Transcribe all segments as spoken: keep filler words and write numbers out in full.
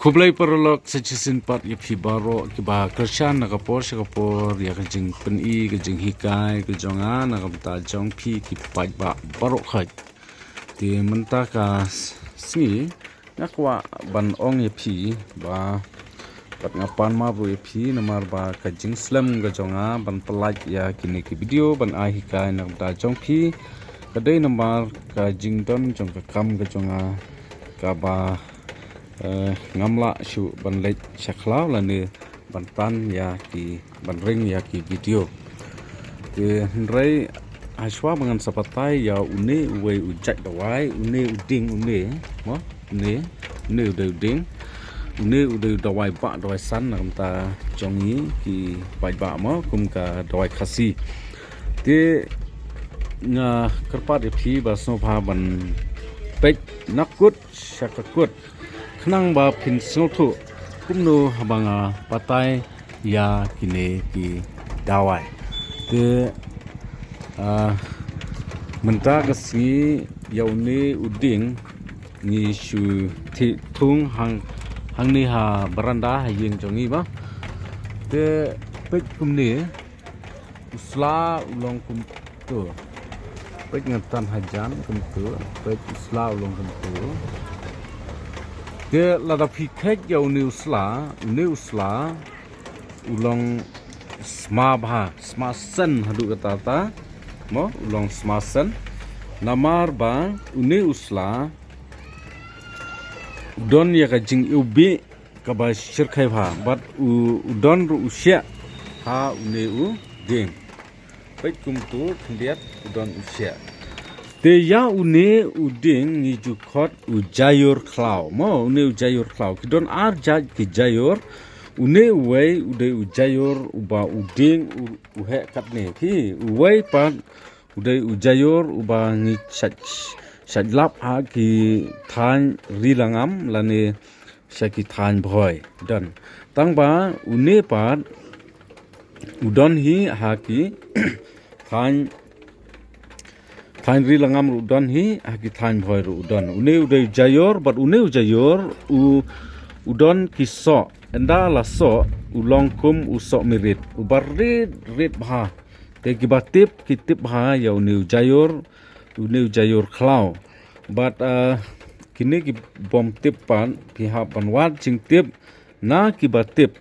Khublei paralok sa shisien pat ïa phi baroh kiba kyrshan na ka por sha ka por ïa ka jingpyni ka jinghikai ka jong nga na ka bynta jong phi ki paidbah baroh khoit. Te mynta ka sngi nga kwah ban ong ïa phi ba pat nga pan map ruh ïa phi namar ba ka jingslem ka jong nga ban pyllait ïa kine ki video ban ai hikai na ka bynta jong phi ka dei namar ka jingdon jong ka kam ka jong nga kaba eh, ngam lah shuh ban leit sha khlaw lane ban tan ïa ki ban ring ïa ki video. Te hynrei hashwa ba ngan sa batai ïa une uwei u jait dawai, une u dieng une, mo, une, une u dei u dieng, une u dei u dawai bah dawai san na ka bynta jong ngi ki paidbah mo kum ka dawai Khasi. Te nga kyrpad ïa phi ba sngewbha ban peit na kut sha ka kut khnang ba phin sngewthuh kumno haba nga batai ïa kine ki dawai. Te ah, mynta ka sngi ïa une u dieng ngi shu theh thung hang hangne ha baranda ha ïing jong ngi ba. Te peit kumne u sla u long kumto. Peit ngan tan hajan kumto. Peit u sla u long kumto. Te lada phi kheit ïa une u sla, une u sla u long sma bha, sma sen haduh katta katta. Mo, u long sma sen. Namar ba une u sla u don ïa ka jingïewbih kaba shyrkhei bha bad u, u don ruh u sheh ha une u dieng. Peit kumto khyndiat u don u sheh. Te ïa une u dieng ngi ju khot u jaiur khlaw. Mo, une u jaiur khlaw. Ki don ar jait ki jaiur. Une uwei u dei u jaiur uba u dieng u, u heh katne. Phi, uwei pat u dei u jaiur uba ngi shait, shait lap ha ki thaiñ Ri Langam lane sha ki thaiñ Bhoi. Don. Tang ba une pat u don hi ha ki thaiñ, thaiñ Ri Langam ruh u don hi ha ki thaiñ Bhoi ruh u don. Une u dei u jaiur bad une u jaiur u, u don ki soh. Ynda la soh u long kum u soh mirit uba rit rit bha. Te kiba tip ki tip bha ïa une u jaiur, une u jaiur khlaw. Bad ah, kine ki bym tip pat phi hap ban wad jingtip na kiba tip.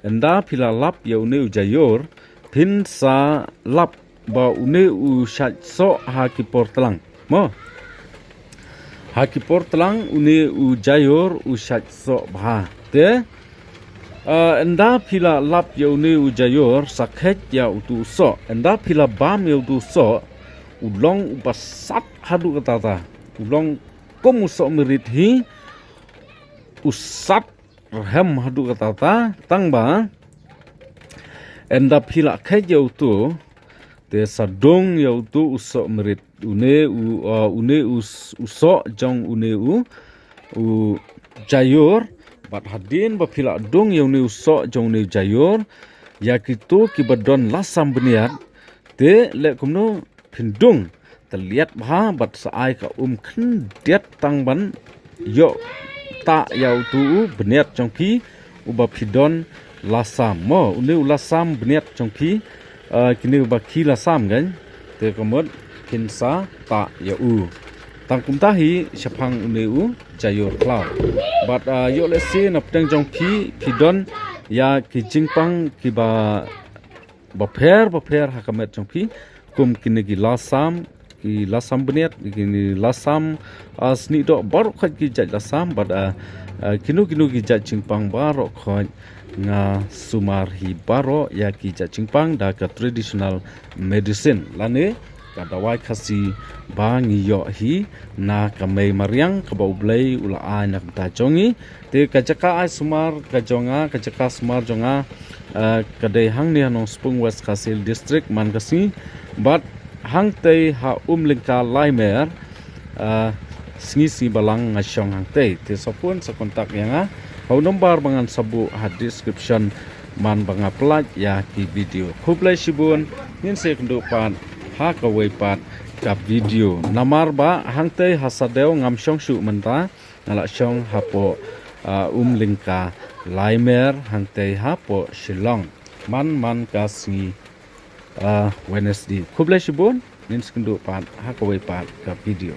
Ynda phi la lap ïa une u jaiur phin sa lap ba une u shait soh ha ki por tlang. Mo. Ha ki por tlang une u jaiur u shait soh bha. Te ah, ynda phi la lap ïa une u jaiur sa kheit ïa utu u soh. Ynda phi la bam ïa utu u soh u long uba sat haduh katta katta. U long kum u soh mirit hi u sat rhem haduh katta katta tang ba ynda phi la kheit ïa utu te sa dung ïa utu u soh mirit une u, uh, une u, s- u soh jong une u, u jaiur bad hadien ba phi la dung ïa une u soh jong une u jaiur ïa kitu kiba don lasam bniat te leh kumno phin dung tylliat bha bad sa ai ka um khyndiat tang ban ïoh tah ïa utu u bniat jong phi uba phi don lasam mo une u lasam bniat jong phi ah, kine uba ki lasam kan te ka mut phin sa tah ïa u tang kumta hi shaphang une u jaiur khlaw bad ah, ïoh lehse na pdeng jong phi phi don ïa ki jingpang kiba bapher bapher ha ka met jong phi kum kine ki lasam ki lasam bniat kine lasam ah, snieh doh baroh khoit ki jait lasam bad ah, ah, kino kino ki jait jingpang baroh khoit nga sumar hi baroh ïa ki jait jingpang da ka traditional medicine lane ka dawai Khasi ba ngi ïoh hi na ka mei mariang kaba U Blei u la ai na ka bynta jong ngi. Te ka jaka ai sumar ka jong nga, ka jaka sumar jong nga, eh, ka dei hangne ha Nongspung West Khasi Hills District man ka sngi. Bad hangtei ha Umlyngka Laimer, eh, sngi sngi balang nga shong hangtei. Te sa phone sa contact ïa nga ha u number ba ngan sa buh ha description man ba nga pyllait ïa ki video. Khublei shibun, ngin sa ïakynduh pat ha kawei pat ka video. Namar ba hangtei ha Sadew ngam shong shuh mynta, nga la shong hapoh uh, Umlyngka Laimer hangtei hapoh Shillong. Man man ka sngi uh, Wednesday. Khublei shibun, ngin sa ïakynduh pat ha kawei pat ka video.